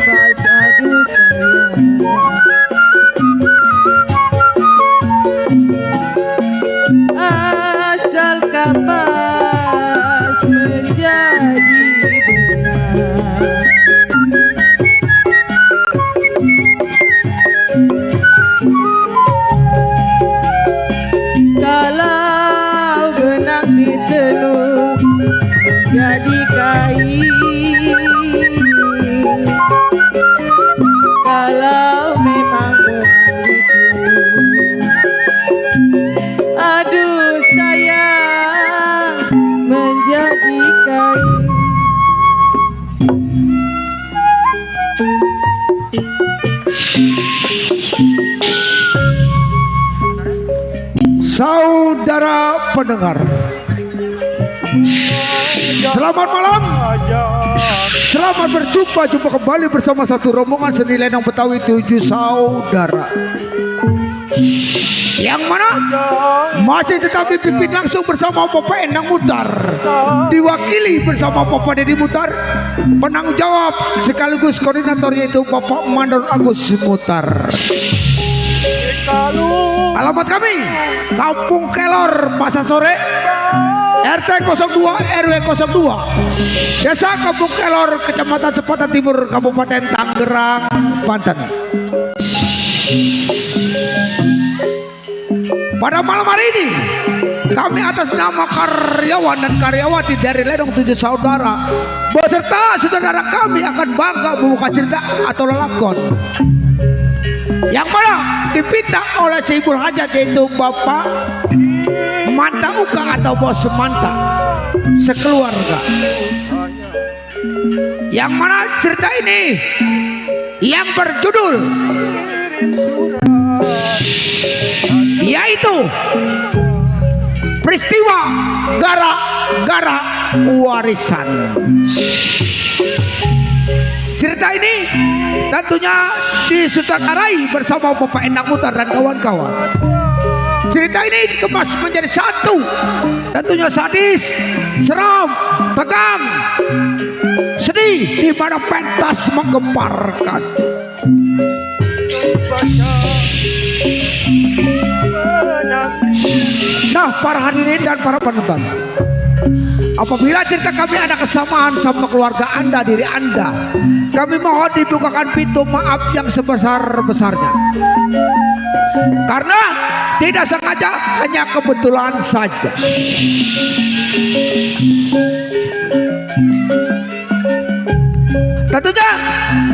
kapas aduh sayang, asal kapas menjadi benar. Kalau benang ditenun jadi kain, kalau memang benang itu aduh sayang menjadi kain. Saudara pendengar, selamat malam. Selamat jumpa kembali bersama satu rombongan seni lenong Betawi 7 saudara, yang mana masih tetapi pimpin langsung bersama Bapak Endang Mutar, diwakili bersama Bapak Dedi Mutar, penanggung jawab sekaligus koordinator yaitu Bapak Mandor Agus Mutar. Alamat kami Kampung Kelor, Pasar Sore, RT 02 RW 02, Desa Kampung Kelor, Kecamatan Sepatan Timur, Kabupaten Tangerang, Banten. Pada malam hari ini kami atas nama karyawan dan karyawati dari Lenong 7 Saudara beserta saudara kami akan bangga membuka cerita atau lelakon yang mana dipinta oleh Seibul Hajat, yaitu Bapak Manta Uka atau Bos Manta sekeluarga, yang mana cerita ini yang berjudul yaitu peristiwa gara-gara warisan. Cerita ini tentunya disutradarai bersama Bapak Endang Mutar dan kawan-kawan. Cerita ini dikemas menjadi satu, tentunya sadis, seram, tegang, sedih, di mana pentas menggemparkan. Nah, para hadirin dan para penonton, apabila cerita kami ada kesamaan sama keluarga Anda, diri Anda, kami mohon dibukakan pintu maaf yang sebesar-besarnya, karena tidak sengaja, hanya kebetulan saja. Tentunya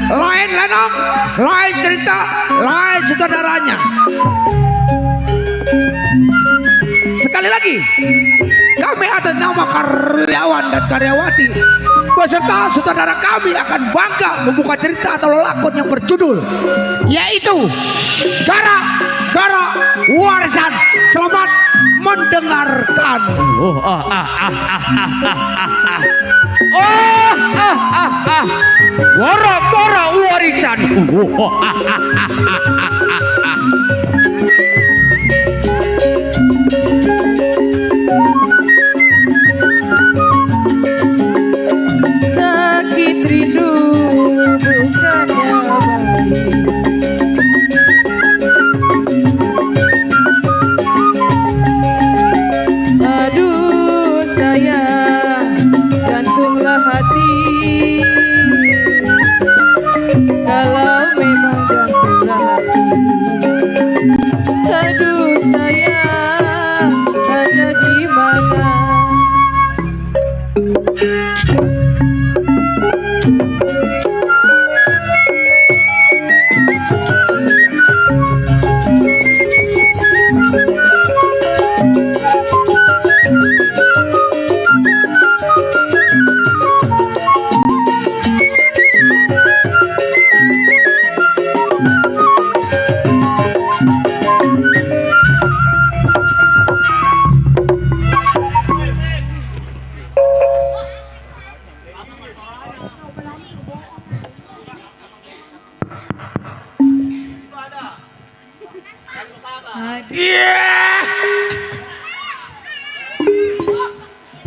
lain lenong, lain cerita, lain saudaranya. Sekali lagi, kami atas nama karyawan dan karyawati beserta saudara kami akan bangga membuka cerita atau lelakon yang berjudul yaitu Gara-gara Warisan. Selamat mendengarkan. Gara-gara warisan. Sakit rindu bukannya baik, aduh sayang jantunglah hati, kalau memang jantunglah hati, aduh sayang ada di mana.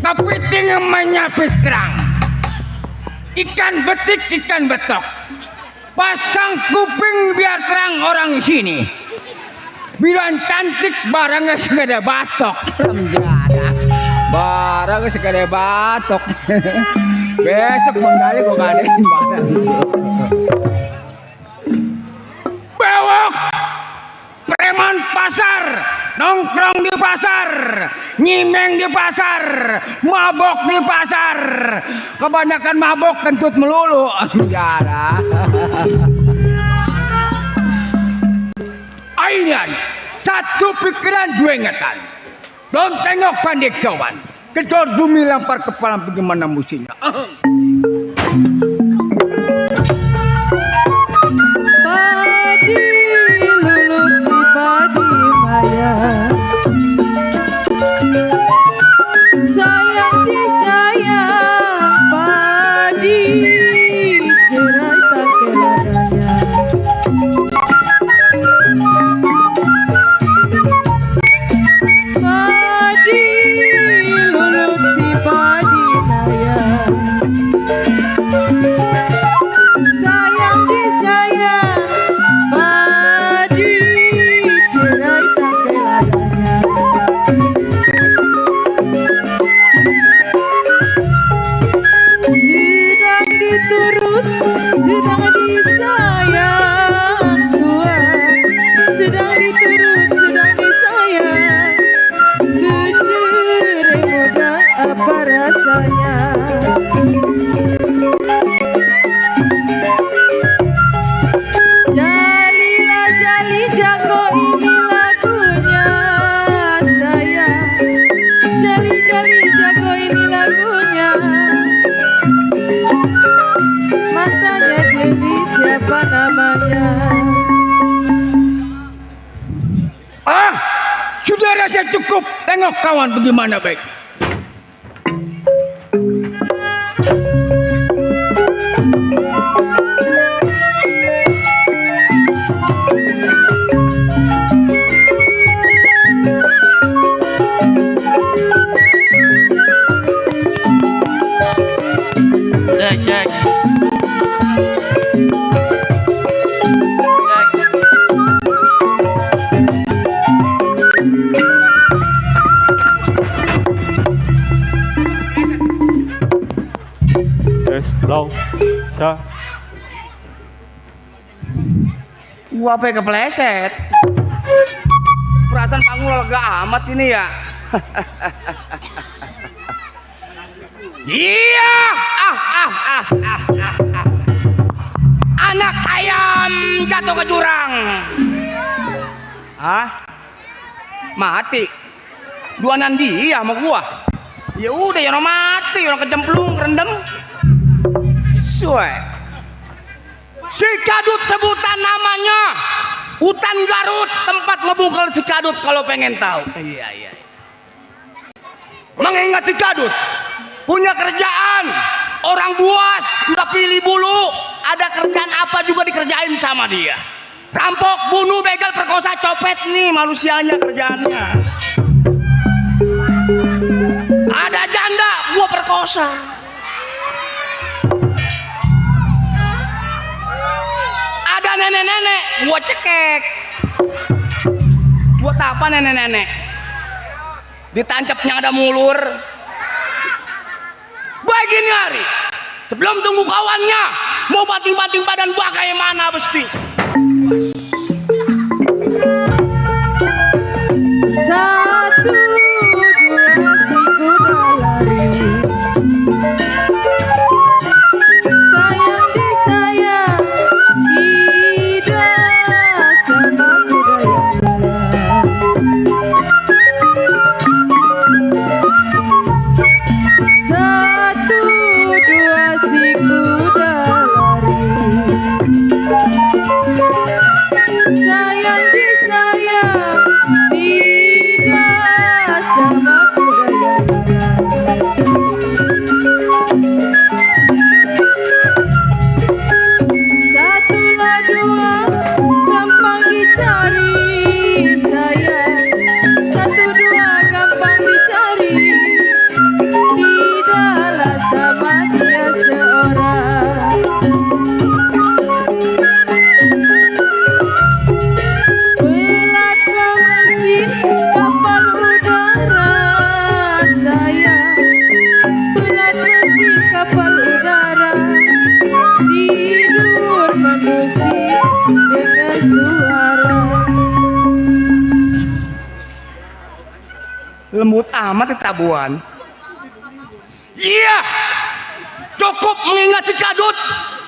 Kepiting menyapit kerang, ikan betik, ikan betok, Pasang kuping biar terang orang sini. Bilang cantik barangnya segede batok. Barangnya segede batok. Besok menggali gua gadein barang. Bewok. Preman pasar, nongkrong di pasar, nyimeng di pasar, mabok di pasar. Kebanyakan mabok kentut melulu. Jara. Ainian, satu pikiran dua ingatan. Belum tengok pandai kawan. Kedor bumi lampar kepala bagaimana musimnya. Padi lulut si padi maya, sayang disayang padi cerai pakai ladanya. Padi lulut si padi maya, sayang disayang padi cerai pakai ladanya. Sedang diturut, sedang disayang dua, sedang diturut, sedang disayang. Kecerai muda apa rasanya? Jalilah jali jago ini lagunya sayang. Jali jali jago ini lagunya. Matanya jeli siapa namanya? Sudah rasa cukup. Tengok kawan bagaimana baik. Cek. Long, sa. Gua apa kepleset. Perasaan panggung lega amat ini ya. Iya, anak ayam jatuh ke jurang. Mati. Duanan dia sama gua. Ya udah, ya mati, orang kecemplung, kerendam. Suwe. Si Kadut sebutan namanya. Hutan Garut, tempat ngebungkel si Kadut kalau pengen tahu. Iya. Mengingat si Kadut punya kerjaan, orang buas, nggak pilih bulu, ada kerjaan apa juga dikerjain sama dia. Rampok, bunuh, begal, perkosa, copet nih manusianya kerjaannya. Ada janda, gua perkosa. Ada nenek-nenek, gua cekek. Buat apa nenek-nenek? Ditancapnya ada mulur. Baik gini hari, sebelum tunggu kawannya, mau banting-banting badan gua kayak mana besti? Satu dua si kuda lari, sayang disayang tidak sama kuda yang lain. Satu dua si kuda lari, sayang disayang tidak sama kuda yang lain. Satu lah dua gampang dicari sayang, satu dua gampang dicari, tidaklah sama dia seorang. lembut amat di tabuan. Iya, cukup mengingat si Kadut.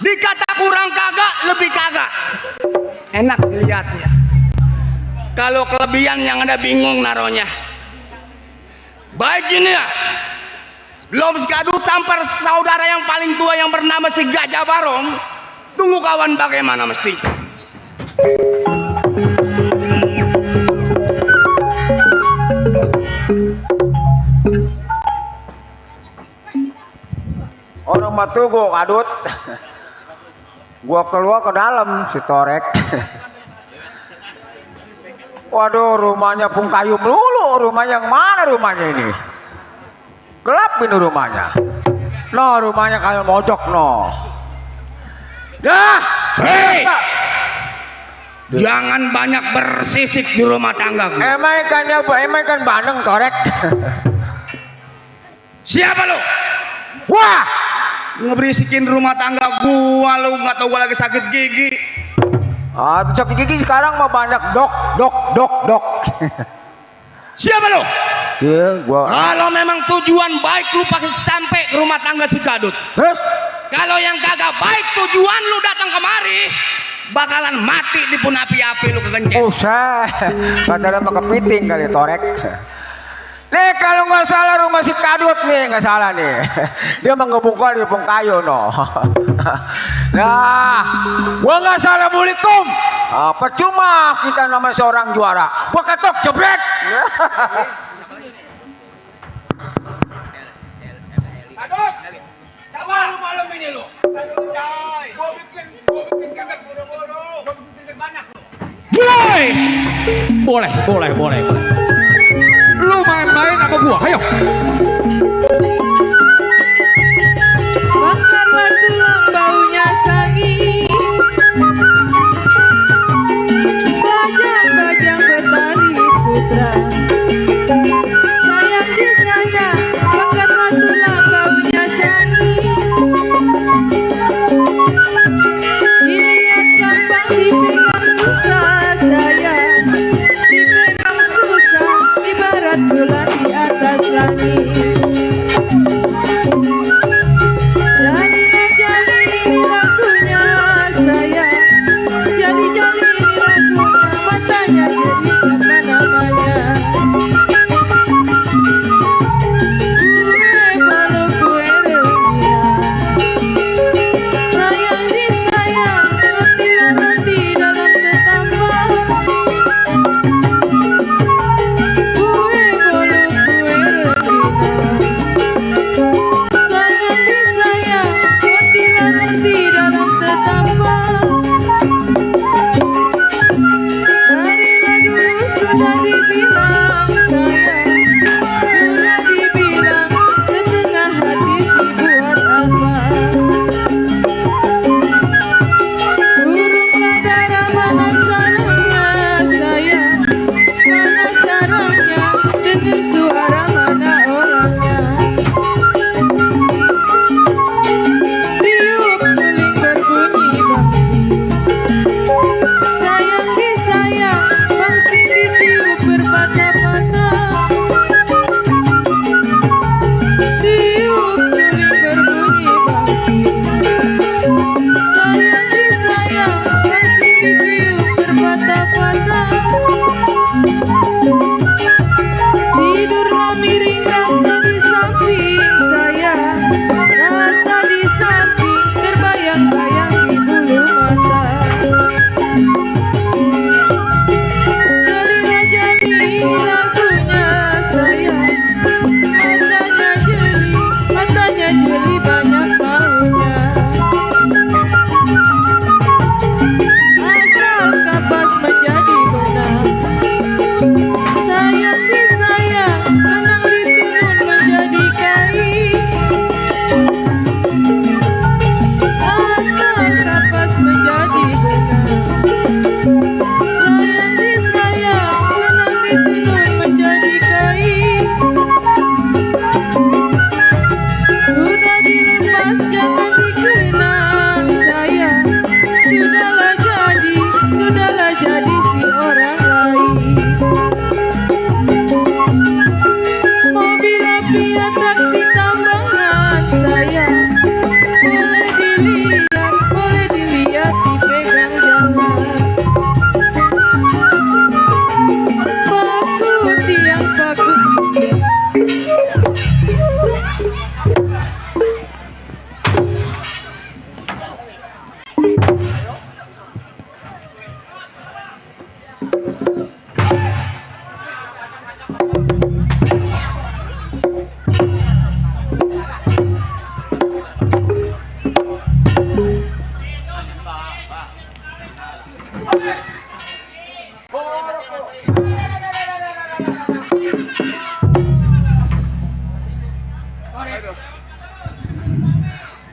Dikata kurang kagak, lebih kagak. Enak dilihatnya. Kalau kelebihan yang ada bingung naronya. Baik gini ya. Sebelum si Kadut sampai saudara yang paling tua yang bernama si Gajah Barong, tunggu kawan bagaimana mesti. Orang matu gua Kadut. Gua keluar ke dalam si Torek. Waduh, rumahnya pun kayu melulu. Rumah yang mana rumahnya ini? Gelap ini rumahnya. No, rumahnya kayu mojok no. Dah, hei, jangan banyak bersisik di rumah tangga gue. Emang kan Bandeng Torek. Siapa lo? Wah, Ngeberisikin rumah tangga gua, lu nggak tahu gua lagi sakit gigi. tuh sakit gigi sekarang mah banyak dok. Siapa lo? Iya, gua. Kalau memang tujuan baik lu pasti sampai ke rumah tangga si Kadut. Terus? Kalau yang kagak baik tujuan lu datang kemari, bakalan mati di pun api-api lu kegencet. Usah, padahal mah kepiting kali Torek. Nih kalau nggak salah rumah si Kadut nih, nggak salah nih. Dia menggebukal di Pengkayu no. Nah, gua nggak salah. Assalamualaikum. Percuma kita nama seorang juara. Gua ketok jebret. Kadut, coba lu malam ini lu. Gua bikin kagak boro-boro. Gua bikin banyak lu. Boleh. Lu main-main sama gua, ayo. Bakarlah tulang baunya sangi, bajang-bajang bertali sutra. Sayang disayang, bakarlah tulang baunya sangi. Dilihat gampang dipegang susah sayang, dipegang susah ibarat bulan di atas langit. Jali ini lagunya sayang, jali ini lagunya, matanya jadi siapa namanya. Kue bolu kue remia, sayang disayang, roti dalam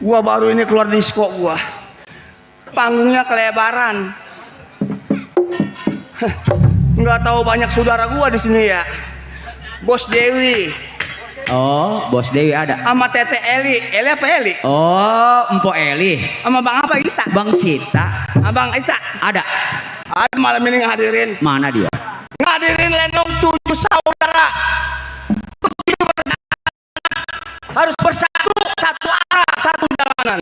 Gua baru ini keluar disko gua. Panggungnya kelebaran. Nggak tahu banyak saudara gua di sini ya. Bos Dewi, Oh, Bos Dewi ada. sama Tete Eli. Eli apa Eli? Oh, Empo Eli. Sama Bang apa Ita? Bang Sita Abang Ita. ada. Ada malam ini ngadirin. Mana dia? Ngadirin lenong 7 saudara. Harus bersatu, satu arah, satu jalanan.